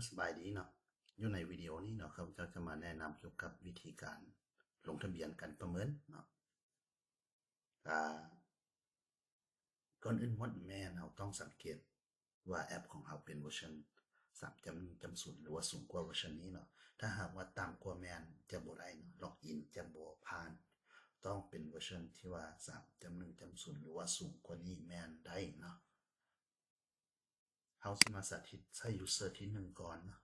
ສະບາຍດີເນາະ, ຢູ່ໃນວິດີໂອນີ້ເນາະ ຂ້າພະເຈົ້າຈະມາແນະນຳກ່ຽວກັບວິທີການລົງທະບຽນການປະເມີນເນາະ. ກະ ກ່ອນອື່ນໝົດແມ່ນເຮົາຕ້ອງສັງເກດວ່າແອັບຂອງເຮົາເປັນເວີຊັນສາມຈຸດໜຶ່ງຈຸດສູນ ຫຼືວ່າສູງກວ່າເວີຊັນນີ້ເນາະ. ຖ້າຫາກວ່າຕ່ຳກວ່າແມ່ນຈະບໍ່ໄດ້ເນາະ, ລັອກອິນຈະບໍ່ຜ່ານ. ຕ້ອງເປັນເວີຊັນທີ່ວ່າສາມຈຸດໜຶ່ງຈຸດສູນ ຫຼືວ່າສູງກວ່ານີ້ແມ່ນໄດ້ເນາະ. ເຮົາຊິມາສາທິດໃຊ້ຢູເຊີທີໜຶ່ງກ່ອນເນາະ.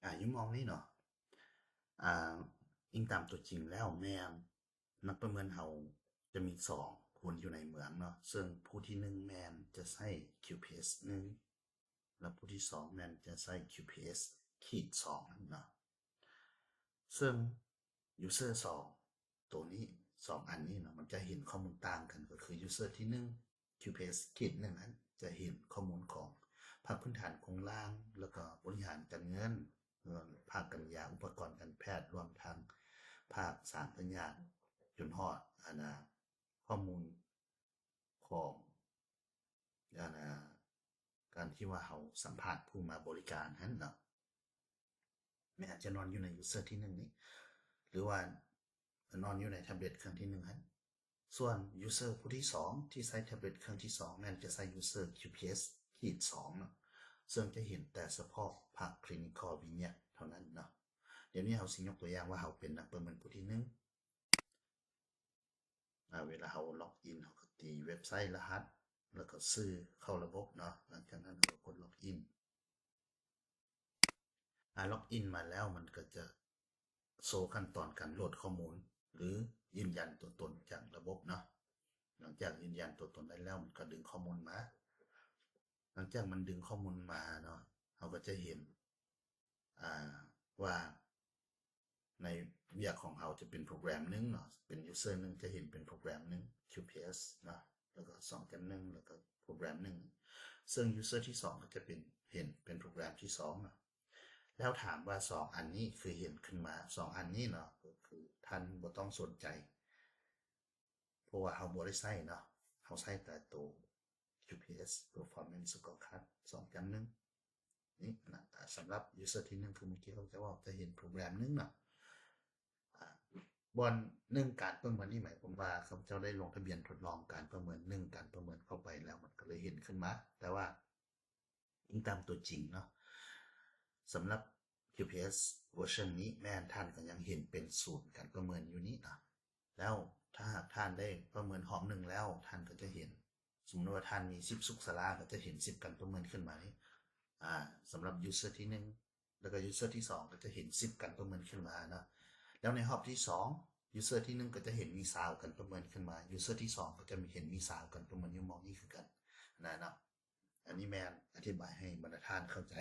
ອາ ຢູ່ໝ່ອງນີ້ເນາະ ອາ ອີງຕາມຕົວຈິງແລ້ວແມ່ນນັກປະເມີນເຮົາຈະມີສອງຄົນຢູ່ໃນເມືອງເນາະ, ເຊິ່ງຜູ້ທີໜຶ່ງແມ່ນຈະໃຊ້ຄິວພີເອສໜຶ່ງ ແລະ ຜູ້ທີສອງແມ່ນຈະໃຊ້ຄິວພີເອສຂີດສອງເນາະ. ເຊິ່ງຢູເຊີສອງ ໂຕນີ້ ສອງອັນນີ້ເນາະ ມັນຈະເຫັນຂໍ້ມູນຕ່າງກັນ ກໍຄືຢູເຊີທີໜຶ່ງ ຄິວພີເອສຂີດໜຶ່ງຫັ້ນ ຈະເຫັນຂໍ້ມູນຂອງພາກພື້ນຖານໂຄງລ່າງ ແລ້ວກໍບໍລິຫານການເງິນ, ພາກການຢາ, ອຸປະກອນການແພດ, ລວມທັງພາກສານພະຍາດ ຈົນຮອດ ອັນນ່າ ຂໍ້ມູນຂອງ ອັນນ່າ ການທີ່ວ່າເຮົາສຳພາດຜູ້ມາບໍລິການຫັ້ນເນາະ ແມ່ນອາດຈະນອນຢູ່ໃນຢູເຊີທີໜຶ່ງນີ້ ຫຼືວ່ານອນຢູ່ໃນແທັບເລັດເຄື່ອງທີໜຶ່ງຫັ້ນ. ສ່ວນຢູເຊີຜູ້ທີສອງທີ່ໃຊ້ແທັບເລັດເຄື່ອງທີສອງ ແມ່ນຈະໃຊ້ຢູເຊີຄິວພີເອສຂີດສອງເນາະ, ເຊິ່ງຈະເຫັນແຕ່ສະເພາະພາກຄລີນິກອລວິນຍາດເທົ່ານັ້ນເນາະ. ດຽວນີ້ເຮົາຊິຍົກຕົວຢ່າງວ່າເຮົາເປັນນັກປະເມີນຜູ້ທີໜຶ່ງ. ອາ ເວລາເຮົາລັອກອິນ ເຮົາກໍຕີເວັບໄຊ, ລະຫັດ ແລ້ວກໍຊື່ເຂົ້າລະບົບເນາະ. ຫຼັງຈາກນັ້ນເຮົາກໍກົດລັອກອິນ. ອາ ລັອກອິນມາແລ້ວ ມັນກໍຈະໂຊຂັ້ນຕອນການໂຫຼດຂໍ້ມູນ ຫຼື ຢືນຢັນຕົວຕົນຈາກລະບົບເນາະ. ຫຼັງຈາກຢືນຢັນຕົວຕົນໄດ້ແລ້ວ ມັນກໍດຶງຂໍ້ມູນມາ. ຫຼັງຈາກມັນດຶງຂໍ້ມູນມາເນາະ ເຮົາກໍຈະເຫັນ ອາ ວ່າໃນວຽກຂອງເຮົາຈະເປັນໂປຣແກຣມໜຶ່ງເນາະ, ເປັນຢູເຊີໜຶ່ງຈະເຫັນເປັນໂປຣແກຣມໜຶ່ງ ຄິວພີເອສເນາະ, ແລ້ວກໍສອງຈຸດໜຶ່ງ ແລ້ວກໍໂປຣແກຣມໜຶ່ງ, ເຊິ່ງຢູເຊີທີສອງກໍຈະເປັນ ເຫັນເປັນໂປຣແກຣມທີສອງເນາະ. ແລ້ວຖາມວ່າສອງອັນນີ້ຄືເຫັນຂຶ້ນມາ ສອງອັນນີ້ເນາະ ກໍຄືທ່ານບໍ່ຕ້ອງສົນໃຈ ເພາະວ່າເຮົາບໍ່ໄດ້ໃຊ້ເນາະ, ເຮົາໃຊ້ແຕ່ໂຕ ຄິວພີເອສ Performance Scorecard ສອງຈຸດໜຶ່ງ ນີ້ນະ. ອາ ສຳລັບຢູເຊີທີໜຶ່ງ ຄືເມື່ອກີ້ຂ້າພະເຈົ້າເວົ້າ ຈະເຫັນໂປຣແກຣມໜຶ່ງເນາະ. ອາ ບ່ອນໜຶ່ງການປະເມີນນີ້ ໝາຍຄວາມວ່າຂ້າພະເຈົ້າໄດ້ລົງທະບຽນທົດລອງການປະເມີນ ໜຶ່ງການປະເມີນເຂົ້າໄປແລ້ວ ມັນກໍເລີຍເຫັນຂຶ້ນມາ. ແຕ່ວ່າ ອີງຕາມຕົວຈິງເນາະ ສຳລັບ QPS ເວີຊັນນີ້ ແມ່ນທ່ານກໍຍັງເຫັນເປັນສູນການປະເມີນຢູ່ນີ້ເນາະ. ແລ້ວຖ້າຫາກທ່ານໄດ້ປະເມີນຮອບໜຶ່ງແລ້ວ ທ່ານກໍຈະເຫັນ ສົມມຸດວ່າທ່ານມີສິບສຸກສາລາ ກໍຈະເຫັນສິບການປະເມີນຂຶ້ນມານີ້ ອາ ສຳລັບ user ທີໜຶ່ງ ແລ້ວກໍ user ທີສອງ ກໍຈະເຫັນສິບການປະເມີນຂຶ້ນມາເນາະ. ແລ້ວໃນຮອບທີສອງ user ທີໜຶ່ງ ກໍຈະເຫັນມີຊາວການປະເມີນຂຶ້ນມາ user ທີສອງ ກໍຈະເຫັນມີຊາວການປະເມີນຢູ່ໝ່ອງນີ້ຄືກັນນະເນາະ. ອັນນີ້ແມ່ນອະທິບາຍໃຫ້ບັນດາທ່ານເຂົ້າໃຈ.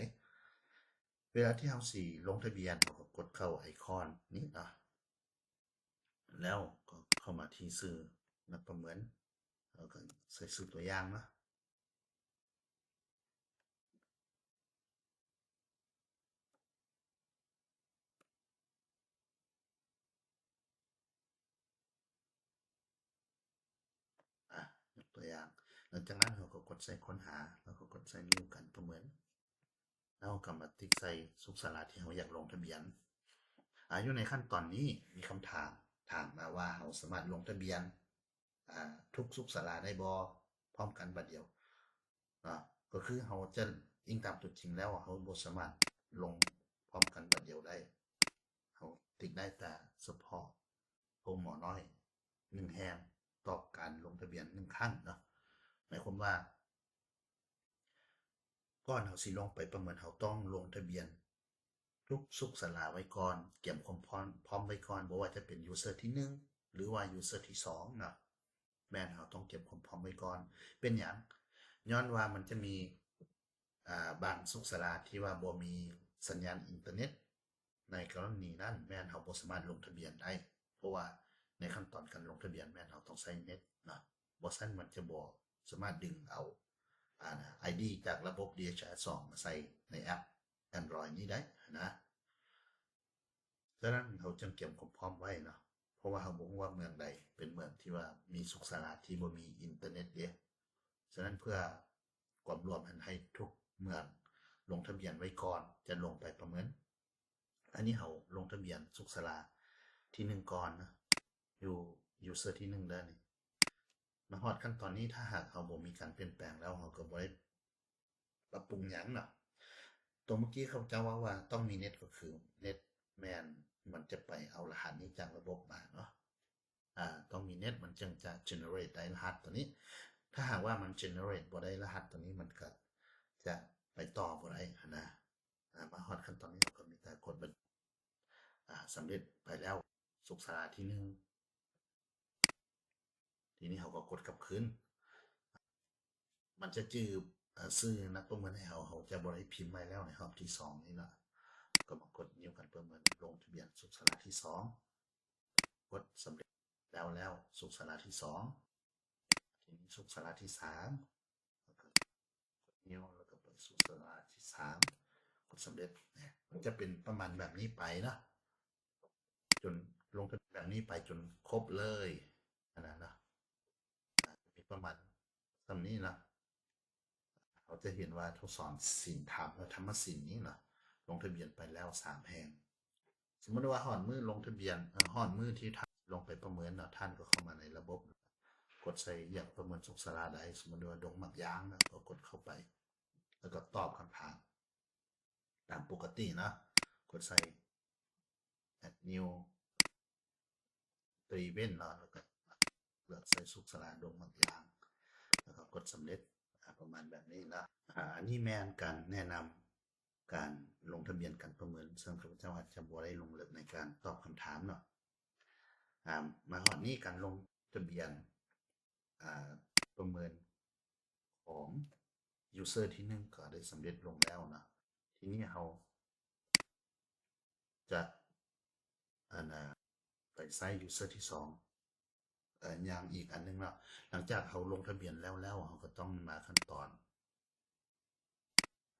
ເວລາທີ່ເຮົາຊິລົງທະບຽນ ເຮົາກໍກົດເຂົ້າໄອຄອນນີ້ເນາະ ແລ້ວກໍເຂົ້າມາທີ່ຊື່ນັກປະເມີນ ເຮົາກໍໃສ່ຊື່ຕົວຢ່າງເນາະ. ອາ ຍົກຕົວຢ່າງ ຫຼັງຈາກນັ້ນເຮົາກໍກົດໃສ່ຄົ້ນຫາ ແລ້ວກໍກົດໃສ່ໜູການປະເມີນ ແລ້ວເຮົາກໍມາຕິກໃສ່ສຸກສາລາທີ່ເຮົາຢາກລົງທະບຽນ. ອາ ຢູ່ໃນຂັ້ນຕອນນີ້ມີຄຳຖາມ ຖາມມາວ່າເຮົາສາມາດລົງທະບຽນ ອາ ທຸກສຸກສາລາໄດ້ບໍ່ ພ້ອມກັນບາດດຽວເນາະ. ກໍຄືເຮົາຈະ ອີງຕາມຕົວຈິງແລ້ວ ເຮົາບໍ່ສາມາດລົງພ້ອມກັນບາດດຽວໄດ້. ເຮົາຕິກໄດ້ແຕ່ສະເພາະໂຮງໝໍນ້ອຍໜຶ່ງແຫ່ງຕໍ່ການລົງທະບຽນໜຶ່ງຄັ້ງເນາະ. ໝາຍຄວາມວ່າ ກ່ອນເຮົາຊິລົງໄປປະເມີນ ເຮົາຕ້ອງລົງທະບຽນທຸກສຸກສາລາໄວ້ກ່ອນ, ກຽມຄວາມພ້ອມ ພ້ອມໄວ້ກ່ອນ, ບໍ່ວ່າຈະເປັນ user ທີໜຶ່ງ ຫຼືວ່າ user ທີສອງເນາະ. ແມ່ນເຮົາຕ້ອງກຽມຄວາມພ້ອມໄວ້ກ່ອນ. ເປັນຫຍັງ? ຍ້ອນວ່າມັນຈະມີ ອາ ບາງສຸກສາລາທີ່ວ່າບໍ່ມີສັນຍານອິນເຕີເນັດ. ໃນກໍລະນີນັ້ນແມ່ນເຮົາບໍ່ສາມາດລົງທະບຽນໄດ້ ເພາະວ່າໃນຂັ້ນຕອນການລົງທະບຽນແມ່ນເຮົາຕ້ອງໃຊ້ເນັດເນາະ, ບໍ່ຊັ້ນມັນຈະບໍ່ສາມາດດຶງເອົາ ອາ ID ຈາກລະບົບ DHIS ສອງ ມາໃສ່ໃນແອັບ Android ນີ້ໄດ້ນະ. ສະນັ້ນເຮົາຈຶ່ງກຽມຄວາມພ້ອມໄວ້ເນາະ ເພາະວ່າເຮົາບໍ່ຮູ້ວ່າເມືອງໃດເປັນເມືອງທີ່ວ່າມີສຸກສາລາທີ່ບໍ່ມີອິນເຕີເນັດເດ້. ສະນັ້ນເພື່ອກວມລວມຫັ້ນ ໃຫ້ທຸກເມືອງລົງທະບຽນໄວ້ກ່ອນ ຈະລົງໄປປະເມີນ. ອັນນີ້ເຮົາລົງທະບຽນສຸກສາລາທີໜຶ່ງກ່ອນເນາະ ຢູ່ user ທີໜຶ່ງເດີນີ້. ມາຮອດຂັ້ນຕອນນີ້ ຖ້າຫາກເຮົາບໍ່ມີການປ່ຽນແປງແລ້ວ ເຮົາກໍບໍ່ໄດ້ປັບປຸງຫຍັງເນາະ. ຕົວເມື່ອກີ້ຂ້າພະເຈົ້າເວົ້າວ່າຕ້ອງມີເນັດ ກໍຄືເນັດແມ່ນມັນຈະໄປເອົາລະຫັດນີ້ຈາກລະບົບມາເນາະ. ອາ ຕ້ອງມີເນັດ ມັນຈຶ່ງຈະ generate ໄດ້ລະຫັດຕົວນີ້. ຖ້າຫາກວ່າມັນ generate ບໍ່ໄດ້ລະຫັດຕົວນີ້ ມັນກໍຈະໄປຕໍ່ບໍ່ໄດ້ຫັ້ນນະ. ອາ ມາຮອດຂັ້ນຕອນນີ້ ເຮົາກໍມີແຕ່ກົດບັນ ອາ ສຳເລັດໄປແລ້ວ ສຸກສາລາທີໜຶ່ງ. ທີນີ້ເຮົາກໍກົດກັບຄືນ ມັນຈະຈື່ ອາ ຊື່ນັກປະເມີນໃຫ້ເຮົາ ເຮົາຈະບໍ່ໄດ້ພິມໄວ້ແລ້ວໃນຮອບທີສອງນີ້ນະ. ກໍມາກົດ New ການປະເມີນ ລົງທະບຽນສຸກສາລາທີສອງ ກົດສຳເລັດແລ້ວ ແລ້ວສຸກສາລາທີສອງ. ທີນີ້ສຸກສາລາທີສາມ ແລ້ວກໍກົດ New ແລ້ວກໍໄປສຸກສາລາທີສາມ ກົດສຳເລັດ. ມັນຈະເປັນປະມານແບບນີ້ໄປເນາະ ຈົນລົງທະບຽນແບບນີ້ໄປຈົນຄົບເລີຍຫັ້ນນະເນາະ. ອາ ມີປະມານສ່ຳນີ້ເນາະ. ເຮົາຈະເຫັນວ່າ ທົດສອນສິນທຳ ແລະ ທຳມະສິນນີ້ເນາະ ລົງທະບຽນໄປແລ້ວສາມແຫ່ງ. ສົມມຸດວ່າຮອດມື້ລົງທະບຽນ ເອີ ຮອດມື້ທີ່ທ່ານລົງໄປປະເມີນເນາະ ທ່ານກໍເຂົ້າມາໃນລະບົບ ກົດໃສ່ຢາກປະເມີນສຸກສາລາໃດ. ສົມມຸດວ່າດົງໝາກຢາງເນາະ ກໍກົດເຂົ້າໄປ ແລ້ວກໍຕອບຄຳຖາມຕາມປົກກະຕິເນາະ. ກົດໃສ່ add new event ເນາະ ແລ້ວກໍເລືອກໃສ່ສຸກສາລາດົງໝາກຢາງ ແລ້ວກໍກົດສຳເລັດ. ອາ ປະມານແບບນີ້ເນາະ. ອາ ອັນນີ້ແມ່ນການແນະນຳການລົງທະບຽນການປະເມີນ ເຊິ່ງຂ້າພະເຈົ້າອາດຈະບໍ່ໄດ້ລົງເລິກໃນການຕອບຄຳຖາມເນາະ. ອາ ມາຮອດນີ້ ການລົງທະບຽນ ອາ ປະເມີນຂອງ user ທີໜຶ່ງກໍໄດ້ສຳເລັດລົງແລ້ວເນາະ. ທີນີ້ເຮົາຈະ ອັນນາ ໄປໃຊ້ user ທີສອງ ເອີ ຢ່າງອີກອັນໜຶ່ງເນາະ. ຫຼັງຈາກເຮົາລົງທະບຽນແລ້ວ ແລ້ວເຮົາກໍຕ້ອງມາຂັ້ນຕອນ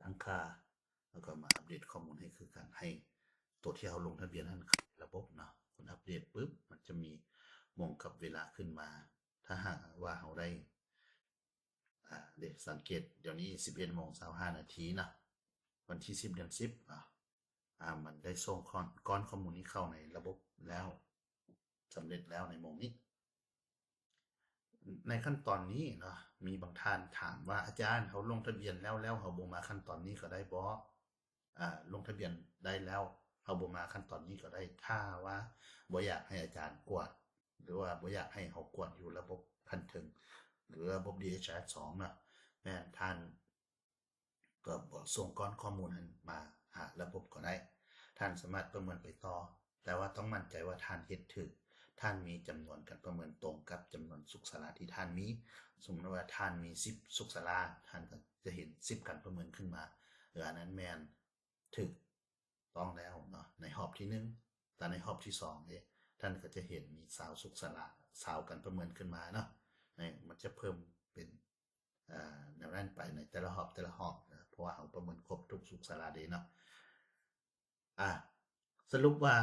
ຕັ້ງຄ່າ ແລ້ວກໍມາອັບເດດຂໍ້ມູນໃຫ້ຄືກັນ ໃຫ້ໂຕທີ່ເຮົາລົງທະບຽນຫັ້ນເຂົ້າໃນລະບົບເນາະ. ກົດອັບເດດປຶບ ມັນຈະມີໂມງກັບເວລາຂຶ້ນມາ. ຖ້າຫາກວ່າເຮົາໄດ້ ອາ ເດ ສັງເກດ ດຽວນີ້ສິບເອັດໂມງຊາວຫ້ານາທີເນາະ ວັນທີສິບ ເດືອນສິບເນາະ. ອາ ມັນໄດ້ສົ່ງກ້ອນ ກ້ອນຂໍ້ມູນນີ້ເຂົ້າໃນລະບົບແລ້ວ ສຳເລັດແລ້ວໃນໂມງນີ້. ໃນຂັ້ນຕອນນີ້ເນາະ ມີບາງທ່ານຖາມວ່າ ອາຈານ ເຮົາລົງທະບຽນແລ້ວ ແລ້ວເຮົາບໍ່ມາຂັ້ນຕອນນີ້ກໍໄດ້ບໍ່? ອາ ລົງທະບຽນໄດ້ແລ້ວ ເຮົາບໍ່ມາຂັ້ນຕອນນີ້ກໍໄດ້ ຖ້າວ່າບໍ່ຢາກໃຫ້ອາຈານກວດ ຫຼືວ່າບໍ່ຢາກໃຫ້ເຮົາກວດຢູ່ລະບົບຂັ້ນເທິງ ຫຼືລະບົບ ດີເອັດສອງເນາະ. ແມ່ນທ່ານກໍບອກ ສົ່ງກ້ອນຂໍ້ມູນຫັ້ນມາຫາລະບົບກໍໄດ້. ທ່ານສາມາດປະເມີນໄປຕໍ່ ແຕ່ວ່າຕ້ອງໝັ້ນໃຈວ່າທ່ານເຮັດຖືກ, ທ່ານມີຈຳນວນການປະເມີນຕົງກັບຈຳນວນສຸກສາລາທີ່ທ່ານມີ. ສົມມຸດວ່າທ່ານມີສິບສຸກສາລາ, ທ່ານກໍຈະເຫັນສິບການປະເມີນຂຶ້ນມາ. ເອີ ອັນນັ້ນແມ່ນຖືກຕ້ອງແລ້ວເນາະ. ໃນຮອບທີໜຶ່ງ, ແຕ່ໃນຮອບທີສອງເດ ທ່ານກໍຈະເຫັນມີຊາວສຸກສາລາ, ຊາວການປະເມີນຂຶ້ນມາເນາະ. ໃນ ມັນຈະເພີ່ມເປັນ ອາ ແນວນັ້ນໄປໃນແຕ່ລະຮອບ ແຕ່ລະຮອບນະ, ເພາະວ່າເຮົາປະເມີນຄົບທຸກສຸກສາລາເດເນາະ. ອາ ສະຫຼຸບວ່າ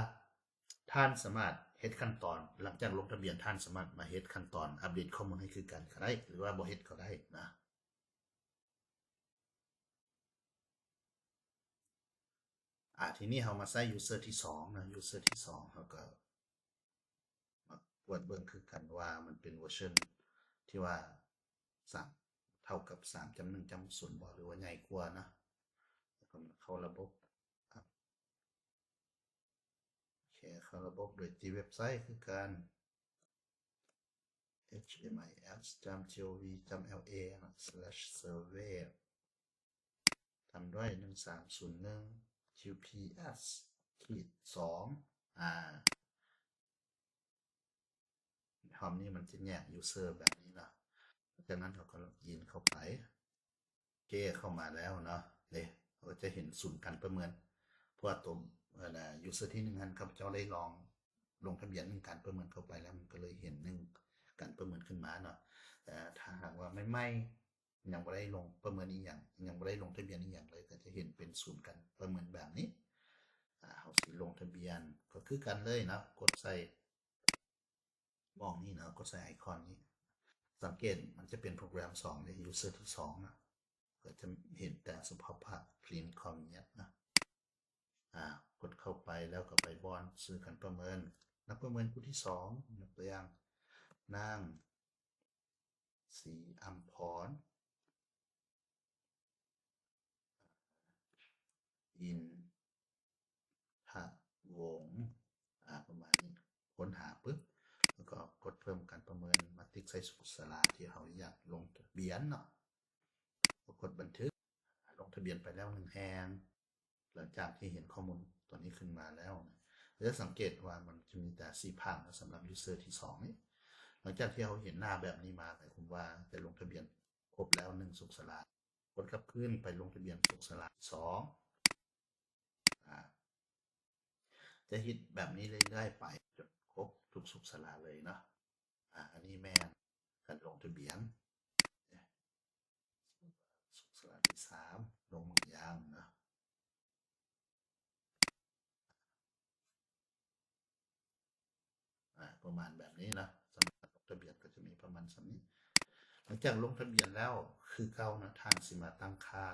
ທ່ານສາມາດເຮັດຂັ້ນຕອນ, ຫຼັງຈາກລົງທະບຽນ ທ່ານສາມາດມາເຮັດຂັ້ນຕອນອັບເດດຂໍ້ມູນໃຫ້ຄືກັນກໍໄດ້ ຫຼືວ່າບໍ່ເຮັດກໍໄດ້ນະ. ອາ ທີນີ້ເຮົາມາໃຊ້ user ທີສອງນະ, user ທີສອງ ເຮົາກໍມາກວດເບິ່ງຄືກັນວ່າມັນເປັນເວີຊັນທີ່ວ່າສາມ ເທົ່າກັບສາມຈຸດໜຶ່ງຈຸດສູນບໍ່ ຫຼືວ່າໃຫຍ່ກວ່ານະ. ແລ້ວກໍມາເຂົ້າລະບົບ, ໂອເຄ ເຂົ້າລະບົບໂດຍທີ່ເວັບໄຊຄືກັນ hmis.gov.la/survey ຕາມດ້ວຍ ໜຶ່ງສາມສູນໜຶ່ງ qps ຂີດສອງ ອາ ຮອບນີ້ມັນຈະແຍກ user ແບບນີ້ເນາະ. ຈາກນັ້ນເຮົາກໍລັອກອິນເຂົ້າໄປ. ໂອເຄ ເຂົ້າມາແລ້ວເນາະ ເດ້ ເຮົາກໍຈະເຫັນສູນການປະເມີນ ເພາະວ່າຕົວ ເອີ user ທີໜຶ່ງຫັ້ນ ຂ້າພະເຈົ້າໄດ້ລອງລົງທະບຽນໜຶ່ງການປະເມີນເຂົ້າໄປແລ້ວ ມັນກໍເລີຍເຫັນໜຶ່ງການປະເມີນຂຶ້ນມາເນາະ. ແຕ່ຖ້າຫາກວ່າໃໝ່ໆ ຍັງບໍ່ໄດ້ລົງປະເມີນອີ່ຫຍັງ, ຍັງບໍ່ໄດ້ລົງທະບຽນອີ່ຫຍັງເລີຍ ກໍຈະເຫັນເປັນສູນການປະເມີນແບບນີ້. ອາ ເຮົາຊິລົງທະບຽນ ກໍຄືກັນເລີຍເນາະ ກົດໃສ່ ໝ່ອງນີ້ເນາະ ກົດໃສ່ໄອຄອນນີ້ ສັງເກດມັນຈະເປັນໂປຣແກຣມສອງເດ້ user ທີສອງເນາະ ກໍຈະເຫັນແຕ່ສະເພາະພາກ Clean Common ເນາະ ອາ ກົດເຂົ້າໄປແລ້ວກໍໄປບ່ອນຊື່ການປະເມີນ ນັກປະເມີນຜູ້ທີສອງ ຍົກຕົວຢ່າງ ນາງ ສີອຳພອນ ອິນທະວົງ ອາ ປະມານນີ້ ຄົ້ນຫາປຶບ ແລ້ວກໍກົດເພີ່ມການປະເມີນ ມາຕິກໃສ່ສຸກສາລາທີ່ເຮົາຢາກລົງທະບຽນເນາະ ກໍກົດບັນທຶກ ອາ ລົງທະບຽນໄປແລ້ວໜຶ່ງແຫ່ງ ຫຼັງຈາກທີ່ເຫັນຂໍ້ມູນຕົວນີ້ຂຶ້ນມາແລ້ວ ຈະສັງເກດວ່າມັນຈະມີແຕ່ສີຟ້າສຳລັບ user ທີສອງນີ້ ຫຼັງຈາກທີ່ເຮົາເຫັນໜ້າແບບນີ້ມາ ໝາຍຄວາມວ່າໄດ້ລົງທະບຽນຄົບແລ້ວໜຶ່ງສຸກສາລາ ກົດກັບຄືນໄປລົງທະບຽນສຸກສາລາທີສອງ ອາ ຈະເຮັດແບບນີ້ເລື້ອຍໆໄປຈົນຄົບທຸກສຸກສາລາເລີຍເນາະ ອາ ອັນນີ້ແມ່ນການລົງທະບຽນ ສຸກສາລາທີສາມ ລົງເມືອງຢາງເນາະ ອາ ປະມານແບບນີ້ເນາະ ສຳລັບລົງທະບຽນກໍຈະມີປະມານສ່ຳນີ້ ຫຼັງຈາກລົງທະບຽນແລ້ວຄືເກົ່າເນາະ ທ່ານຊິມາຕັ້ງຄ່າ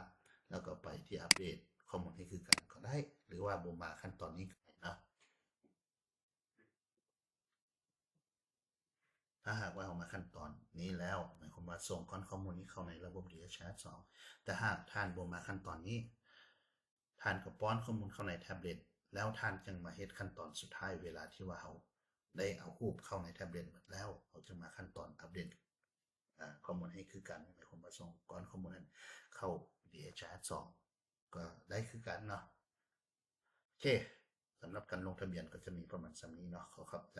ແລ້ວກໍໄປທີ່ອັບເດດຂໍ້ມູນໃຫ້ຄືກັນກໍໄດ້ ຫຼືວ່າບໍ່ມາຂັ້ນຕອນນີ້ກໍໄດ້ເນາະ. ຖ້າຫາກວ່າເຮົາມາຂັ້ນຕອນນີ້ແລ້ວ ໝາຍຄວາມວ່າສົ່ງກ້ອນຂໍ້ມູນນີ້ເຂົ້າໃນລະບົບ DHIS ສອງ ແຕ່ຫາກທ່ານບໍ່ມາຂັ້ນຕອນນີ້ ທ່ານກໍປ້ອນຂໍ້ມູນເຂົ້າໃນແທັບເລັດ ແລ້ວທ່ານຈຶ່ງມາເຮັດຂັ້ນຕອນສຸດທ້າຍ ເວລາທີ່ວ່າເຮົາໄດ້ເອົາຮູບເຂົ້າໃນແທັບເລັດໝົດແລ້ວ ເຮົາຈຶ່ງມາຂັ້ນຕອນອັບເດດ ອາ ຂໍ້ມູນໃຫ້ຄືກັນ ໝາຍຄວາມວ່າສົ່ງກ້ອນຂໍ້ມູນນັ້ນເຂົ້າ DHIS ສອງ ກໍໄດ້ຄືກັນເນາະ. ໂອເຄ ສຳລັບການລົງທະບຽນກໍຈະມີປະມານສ່ຳນີ້ເນາະ ຂໍຂອບໃຈ.